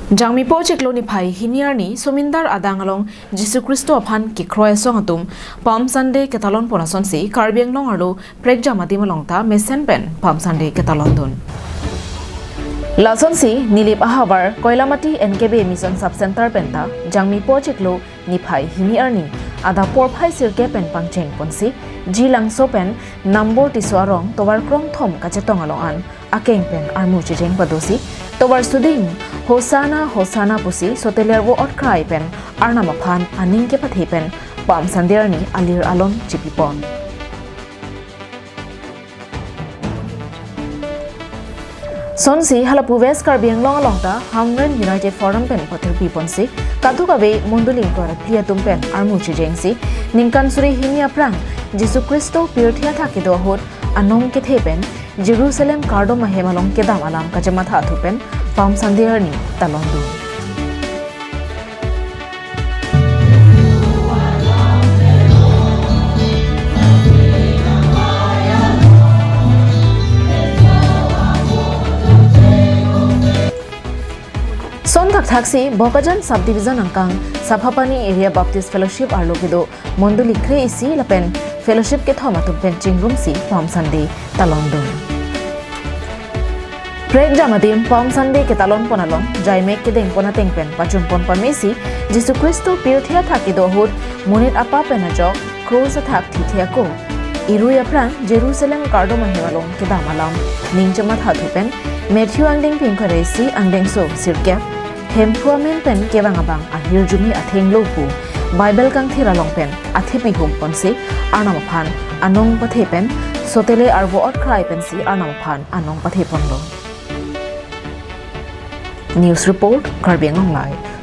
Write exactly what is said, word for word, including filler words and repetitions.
Jangmipo chiklo niphai hini arni Somindar adang along Jisu Khristo aphan kekroi asong atum Palm Sunday ketalon pon asonsi Karbi Anglong arlo prekjam adim along ta mesen pen Palm Sunday ketalon dun. Lasonsi Nilip ahavar Koilamati N K B Mission Sub Center pen ta Jangmipo chiklo niphai hini arni adap porphai sirkep pen pangcheng ponsi G Langso pen Nambor Tisso arong tovar krongthom kachetong along an akeng pen armu chejeng padosi tovar suding Hosanna Hosanna pusi sotele arvo otkrai pen Arnam aphan aning kepathe pen Palm Sunday arni alir alon chipipon. Sonsi halapu West Karbi Anglong along ta Hamren United Forum pen pathurpi ponsi kadokave mondoli ingkoi ra phli atum pen armu chejengsi ningkan suri hini aphrang Jisu Khristo pirthe athak kedo ahut anong kethe pen Jerusalem kardom ahem along kedam alam kachematha thu pen Palm Sunday arni talon dun. Son thakthaksi Bokajan Subdivision angkang Saphapani Area Baptist Fellowship arlo kedo mondoli kre-isi lapen fellowship kethom atum pen chingrumsi Palm Sunday talon dun. Prekjam adim Palm Sunday ketalon pon along jaimek kedeng pon ateng pen pachun pon pamesi Jisu Khristo pirthe athak kedo ahut monit apa pen ajok krus athak thithe ako irui aphrang Jerusalem kardom ahem along kedam alam ning chematha thu pen Matthew angdengpi ingkoi ra isi angdengso sirkep Hemphu amen pen kevang abang ahirjume athenglo pu Bible kangthir along pen athepi hum ponsi Arnam aphan anong pathe pen sotele arvo otkrai pensi Arnam aphan anong pathe ponlo. News report, Karbi Anglong Live.